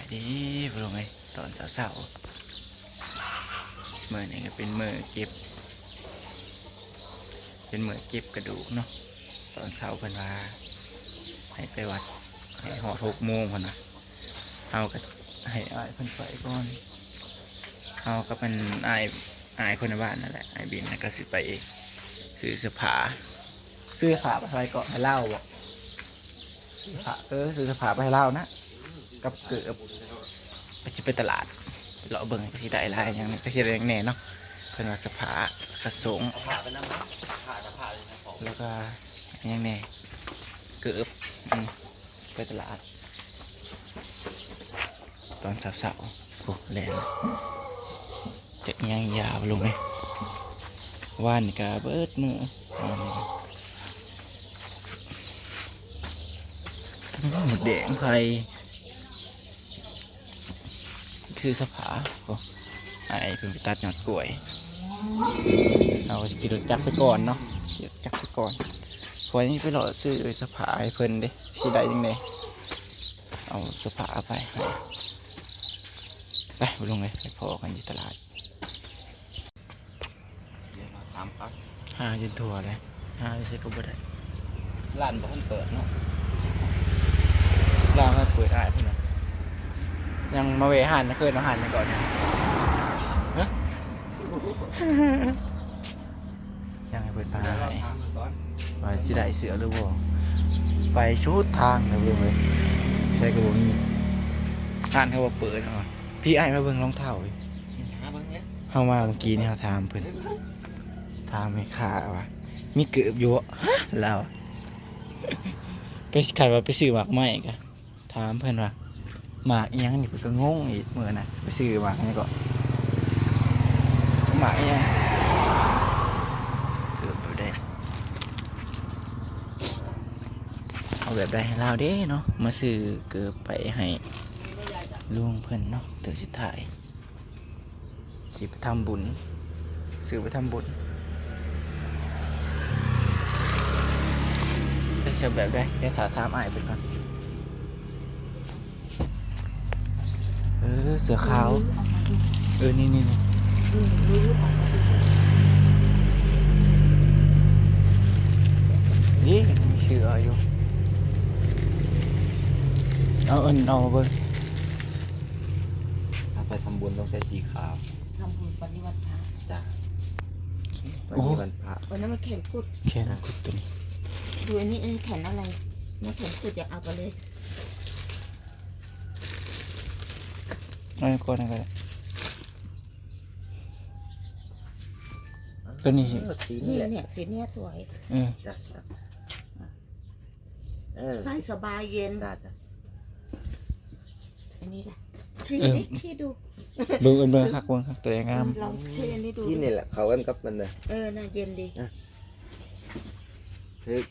ເດ້ ພໍ່ລຸງເອີຍ ຕອນເຊົ້າໆ ມື້ນີ້ກໍເປັນມື້ເກັບ ເປັນມື້ເກັບກະດູກເນາະ. ຕອນເຊົ້າເພິ່ນວ່າໃຫ້ໄປວັດ ໃຫ້ຮອດຫົກໂມງເພິ່ນວ່າ ເຮົາກໍໃຫ້ອ້າຍເພິ່ນໄປກ່ອນ. ເຮົາກັບອັນ ອ້າຍ ອ້າຍຄົນໃນບ້ານນັ້ນແຫຼະ ອ້າຍບິນ ແລ້ວກໍຊິໄປຊື້ເສື້ອຜ້າ ຊື້ເສື້ອຜ້າໄປໃຫ້ເກາະ ໃຫ້ລາວບໍ? ຊື້ຜ້າ ເອີ ຊື້ເສື້ອຜ້າໄປໃຫ້ລາວນະ ກັບເກີບ ກໍຊິໄປຕະຫຼາດ ເລາະເບິ່ງ ກໍຊິໄດ້ຫຼາຍຫຍັງ ກໍຊິໄດ້ຫຍັງແດ່ເນາະ. ເພິ່ນວ່າເສື້ອຜ້າ ກະສົງ ເອົາຜ້າໄປນຳ ຜ້າກັບຜ້າ ແລ້ວກໍຫຍັງແດ່ ເກີບ ອືມ ໄປຕະຫຼາດ ຕອນເຊົ້າໆ ໂອ້ ແລ່ນ ຈັກອີ່ຫຍັງຢາວລົງເລີຍ. ວານນີ້ກະເບິດມື້ ວານນີ້ ອືມ ມົດແດງໄຂ່ ຊື້ສະພາ ໂອ້ ອ້າຍເພິ່ນໄປຕັດຍອດກ້ວຍ. ເຮົາກໍຊິຂີ່ລົດຈັກໄປກ່ອນເນາະ ຂີ່ລົດຈັກໄປກ່ອນ ຂ້ອຍນີ້ໄປເລາະຊື້ສະພາໃຫ້ເພິ່ນເດ້ ຊິໄດ້ຫຍັງແດ່ ເອົາສະພາໄປໃຫ້. ໄປ ພໍ່ລຸງເອີຍ ໄປພໍ້ກັນຢູ່ຕະຫຼາດ. ດຽວເຮົາຖາມກ່ອນ ຫາຈົນທົ່ວແລ້ວ ຫາຢູ່ໃສກໍບໍ່ໄດ້ ຮ້ານບໍ່ທັນເປີດເນາະ ຮ້ານມັນເປີດ ອ້າຍເພິ່ນນະ ຍັງມາແວ່ຮ້ານ ເຄີຍມາຮ້ານນີ້ກ່ອນ ຮະ ຍັງໃຫ້ເພິ່ນພາ ດຽວເຮົາຖາມເພິ່ນກ່ອນ ວ່າຊິໄດ້ເສື້ອຫຼືບໍ່. ໄປສຸດທາງແລ້ວເບິ່ງເວີຍ ໃສກໍບໍ່ມີ ຮ້ານເຂົາບໍ່ເປີດເນາະ. ພີ່ ອ້າຍມາເບິ່ງລອງເທ້າ ຫາເບິ່ງແລ້ວ ເຮົາມາເມື່ອກີ້ນີ້ ເຮົາຖາມເພິ່ນ ຖາມແມ່ຄ້າວ່າ ມີເກີບຢູ່ບໍ່? ຮະ ລາວ ໄປ ຄັນວ່າໄປຊື້ໝາກໄມ້ກະ ຖາມເພິ່ນວ່າ ໝາກອີ່ຫຍັງນີ້ ເພິ່ນກໍງົງອີກ. ມື້ນັ້ນໄປຊື້ໝາກຫຍັງເກາະ ໝາກອີ່ຫຍັງ ເກີບບໍ່ໄດ້ ເອົາແບບໃດໃຫ້ລາວເດ້ເນາະ ມາຊື້ເກີບໄປໃຫ້ລຸງເພິ່ນເນາະ ເທື່ອສຸດທ້າຍ. ຊິໄປທຳບຸນ ຊື້ໄປທຳບຸນ ຈັກຊິເອົາແບບໃດ ດຽວຖ້າຖາມອ້າຍເພິ່ນກ່ອນ. ເອີ ເສື້ອຂາວ ເອີ ນີ້ໆໆ ນີ້ມີເສື້ອຢູ່ ເອົາ ເອົາມາເບິ່ງ. ຖ້າໄປທຳບຸນຕ້ອງໃສ່ສີຂາວ ທຳບຸນປະລິວັດພະ ຈ້າ ໂອ້ ປະລິວັດພະ ໂອ້ ນັ້ນມັນແຂນກຸດ ແຂນກຸດຕົວນີ້ ດູອັນນີ້ ອັນນີ້ແຂນອະໄລ ນີ້ແຂນກຸດ ຢາກເອົາໄປເລີຍ ເອົາກ່ອນກໍໄດ້ ຕົວນີ້ ເອີ ສີນີ້ແຫຼະ ນີ້ ສີນີ້ສວຍ ເອີ ຈ້າ ເອີ ໃສ່ສະບາຍເຢັນ ຈ້າ ຈ້າ ອັນນີ້ລະ ເອີ ຄີດູ ເບິ່ງ ເບິ່ງຄັກ ເບິ່ງຄັກ ຕົວໃດງາມ ລອງຄີອັນນີ້ດູ ທີ່ນີ້ແຫຼະ ເຂົ້າກັນກັບມັນນະ ເອີ ໜ້າເຢັນດີ ອ່ະ ຖືກ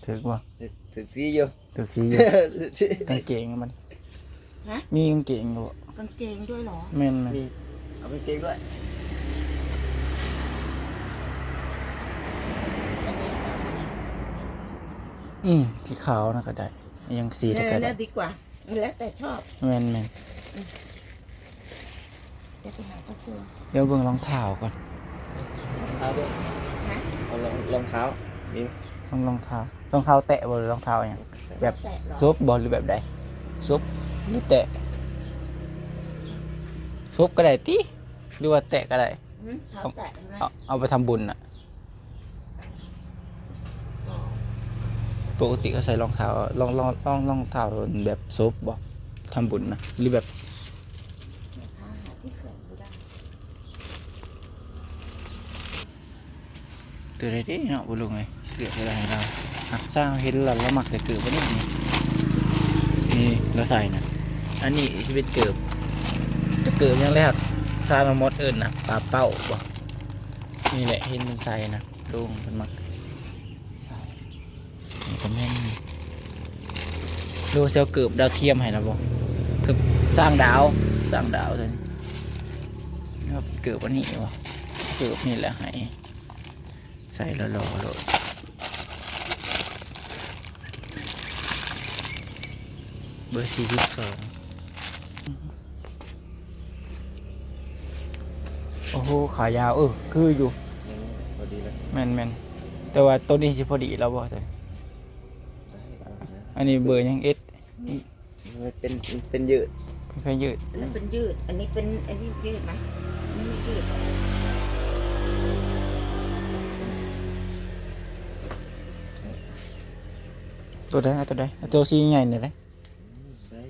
ຖືກບໍ່? ຖືກ ຖືກສີຢູ່ ຖືກສີຢູ່ ກາງເກງມັນ ຮະ? ມີກາງເກງຢູ່ບໍ່? ກາງເກງດ້ວຍເຫລອ? ແມ່ນໆ ມີ ເອົາກາງເກງດ້ວຍ ອືມ ສີຂາວນະກໍໄດ້ ຍັງສີໃດກໍໄດ້ ເອີ ນັ້ນດີກວ່າ ແລ້ວແຕ່ຊອບ ແມ່ນໆ ອືມ ຈະໄປຫາເຈົ້າເພື່ອ ດຽວເບິ່ງລອງເທ້າກ່ອນ ຮະ? ເອົາລອງ ລອງເທ້າ ມີ ລອງ ລອງເທ້າ ລອງເທ້າແຕະບໍ່ ຫຼືລອງເທ້າຫຍັງ? ແບບ ແຕະເຫລອ? ສົບບໍ່ ຫຼືແບບໃດ? ສົບ ຫຼືແຕະ? ສົບກໍໄດ້ຕິ ຫຼືວ່າແຕະກໍໄດ້? ຫືມ ເອົາ ເອົາໄປທຳບຸນນະ ປົກກະຕິເຂົາໃສ່ລອງເທົ້າ ລອງ ລອງ ລອງ ລອງເທົ້າແບບສົບບໍ່ ທຳບຸນນະ ຫຼືແບບ ຕົວໃດເດ້ເນາະ ບໍ່ຮູ້ເລີຍ ເລືອກບໍ່ໄດ້ລາວ ຮັກສາວເຫັນລາວ ລາວມັກແຕ່ເກີບອັນນີ້ ນີ້ ນີ້ລາວໃສ່ນະ ອັນນີ້ຊິເປັນເກີບ ເກີບຫຍັງແລ້ວ ສາວລາວໝົດເອີ້ນນະ ປາເປົ້າບໍ່ ນີ້ແຫຼະ ເຫັນມັນໃສ່ນະ ລຸງເພິ່ນມັກ ນີ້ກໍແມ່ນ ຫຼືວ່າຊິເອົາເກີບດາວທຽມໃຫ້ລາວບໍ່ ເກີບສ້າງດາວ ສ້າງດາວຕົວນີ້ ເກີບອັນນີ້ບໍ່ ເກີບນີ້ແຫຼະໃຫ້ ໃສ່ຫຼໍ່ໆໂລດ ເບີສີ່ສິບສອງ ໂອ້ ຂາຍາວ ເອີ ຄືຢູ່ ນີ້ພໍດີເລີຍ ແມ່ນໆ ແຕ່ວ່າໂຕນີ້ຊິພໍດີແລ້ວບໍ່? ໂຕນີ້ ໄດ້ ອັນນີ້ເບີຫຍັງ? ເອັສ ເປັນ ເປັນຍືດ ເປັນຍືດ ອັນນັ້ນເປັນຍືດ ອັນນີ້ເປັນ ອັນນີ້ຍືດນະ ອັນນີ້ຍືດ ໂຕໃດ? ເອົາໂຕໃດ? ເອົາໂຕສີໃຫຍ່ນີ້ແຫຼະ ອືມ ໄດ້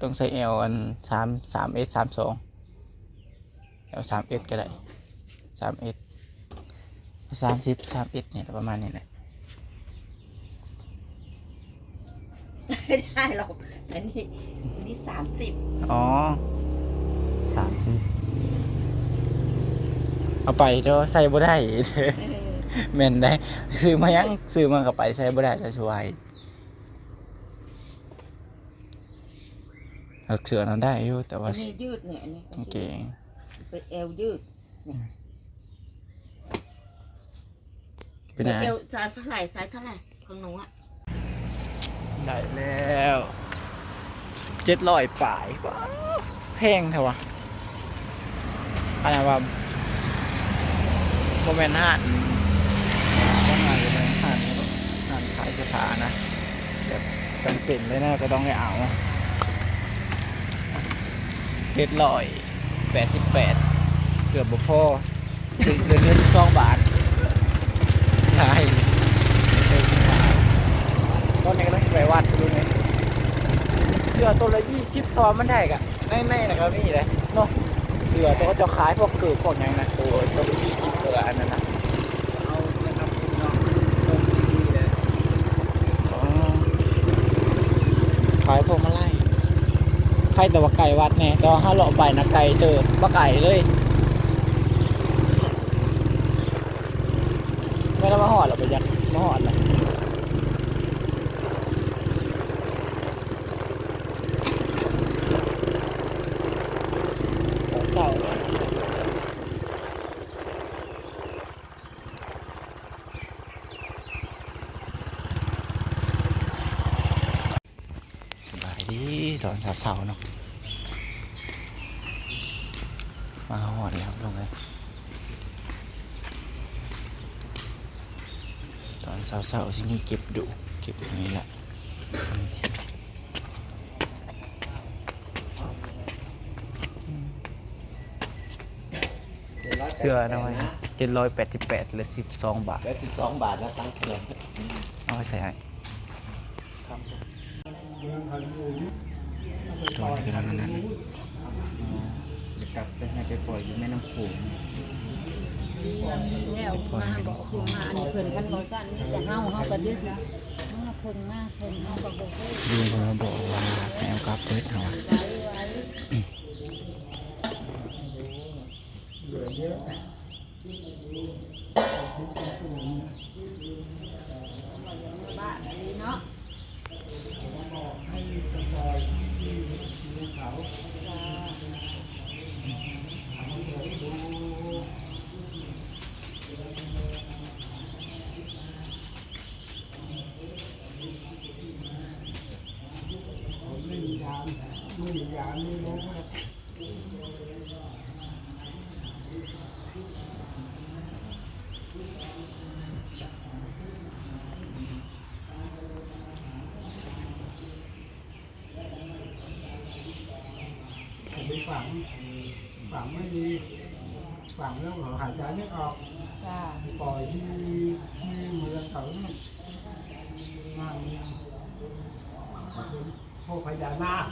ຕ້ອງໃສ່ແອວ ອັນ ສາມ ສາມເອັສ ສາມສອງ ແອວສາມເອັສກໍໄດ້ ສາມເອັສ ສາມສິບ ສາມເອັສນີ້ແຫຼະ ປະມານນີ້ແຫຼະ ໄດ້ດອກ ອັນນີ້ ອັນນີ້ສາມສິບ ອໍ ສາມສິບ ເອົາໄປເດີ ໃສ່ບໍ່ໄດ້ ເອີ ແມ່ນໄດ໋ ຊື້ມາຫຍັງ? ຊື້ມາກໍໄປໃສ່ບໍ່ໄດ້ແລ້ວ ສະບາຍ ເອີ ເສື້ອນັ້ນໄດ້ຢູ່ ແຕ່ວ່າ ອັນນີ້ຍືດນີ້ ອັນນີ້ກາງເກງ ເປັນແອວຍືດ ອືມ ເປັນຫຍັງ? ເອວ ສາຍເທົ່າໃດ? ສາຍເທົ່າໃດຂອງໜູອະ? ໄດ້ແລ້ວ ເຈັດຮ້ອຍປາຍ ວ້າວ ແພງແທ້ວະ ອັນນັ້ນວ່າ ບໍ່ແມ່ນຮ້ານ ບໍ່ໜ້າຈະແມ່ນຮ້ານ ຮ້ານຂາຍເສື້ອຜ້ານະ ແບບຈຳເປັນເລີຍນະ ກໍຕ້ອງໄດ້ເອົາ ເຈັດຮ້ອຍ ແປດສິບແປດ ເກືອບບໍ່ພໍ ເຫຼືອ ເຫຼືອສິບສອງບາດ ຕາຍ ຕອນນີ້ກຳລັງຊິໄປວັດຢູ່ນີ້ ເສື້ອໂຕລະຊາວ ມັນໄດ້ກະ ໃນ ໃນນັ້ນກະມີເດ້ເນາະ ເສື້ອໂຕເຂົາເຈົ້າຂາຍພວກເກີບພວກຫຍັງນະ ໂຕ ໂຕລະຊາວ ເອີ ອັນນັ້ນນະ ເອົາໄປທຳບຸນເນາະ ເບິ່ງດີໆເດ້ ອໍ ຂາຍພວງມາໄລ ໃກ້ແຕ່ວ່າໃກ້ວັດແດ່ ແຕ່ວ່າເຮົາເລາະໄປນະໄກເຕີບ ບໍ່ໄກເລີຍ ແມ່ນລະ ມາຮອດລະບໍ່ຈັກ ມາຮອດລະ ເຊົ້າ. ສະບາຍດີຕອນເຊົ້າໆເນາະ ມາຮອດແລ້ວພີ່ນ້ອງເອີຍ ຕອນເຊົ້າໆຊິມີເກັບດູກ ເກັບອັນນີ້ແຫຼະ. ເສື້ອນ້ອຍ ເຈັດຮ້ອຍແປດສິບແປດ ເຫຼືອສິບສອງບາດ ເຫຼືອສິບສອງບາດແລ້ວ ຕັ້ງເຄື່ອງ ເອົາໄປໃສ່ໃຫ້ ໂຕນີ້ກໍນຳນັ້ນ ເອີ ຈະກັບໄປໃຫ້ໄປປ່ອຍຢູ່ແມ່ນ້ຳໂຂງ ແລ້ວມາບອກ ຄືມາອັນນີ້ເພິ່ນ ຄັນບໍ່ຊັ້ນມີແຕ່ເຮົາ ເຮົາກໍເດຊິມາເຖິງມາເຖິງ ເຮົາກໍບໍ່ຮູ້ ລຸງເພິ່ນມາບອກວ່າໃຫ້ເອົາກັບເບິດ ເຮົາວ່າ ໄວໆ ເຫຼືອເຍອະ. เอาไปฝัง ฝังไม่ดี ฝังแล้วเขาหายใจไม่ออก จ้า ปล่อยที่ ที่เมืองเขาเนี่ย นั่ง พวกพญานาค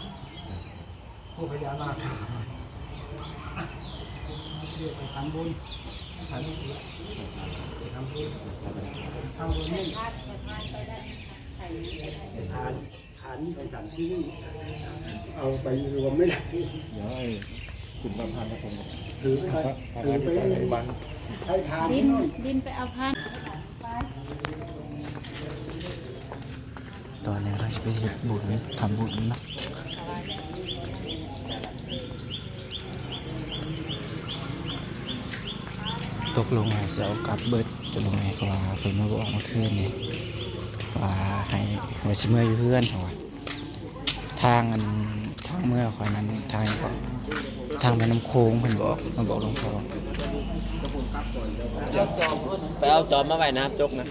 พวกพญานาค เรียกไปทำบุญ ทำบุญ ทำบุญ ทำบุญนี่ ทาน ทานไปฉันที่นี่ เอาไปรวมไม่ได้ เดี๋ยวให้คุณประธานทุกคน ถือไป ถือไป ให้ทาน ดิน ที่นู่น ดินไปเอาพาน ຕອນນີ້ກຳລັງຊິໄປເຮັດບຸນ ທຳບຸນເນາະ ຕົກລົງວ່າຊິເອົາກັບເບິດ ຕົກລົງ ເພາະວ່າເພິ່ນມາບອກເມື່ອຄືນນີ້ວ່າໃຫ້ ວ່າຊິເມືອຢູ່ເຮືອນ ເພາະວ່າ ທາງອັນ ທາງເມືອຂ້ອຍນັ້ນ ທາງຫຍັງເກາະ ທາງແມ່ນ້ຳໂຂງເພິ່ນບອກ ມາບອກຫຼວງພໍ່. ໄປເອົາຈອມມາໄວ້ນ້ຳຕົກນະ.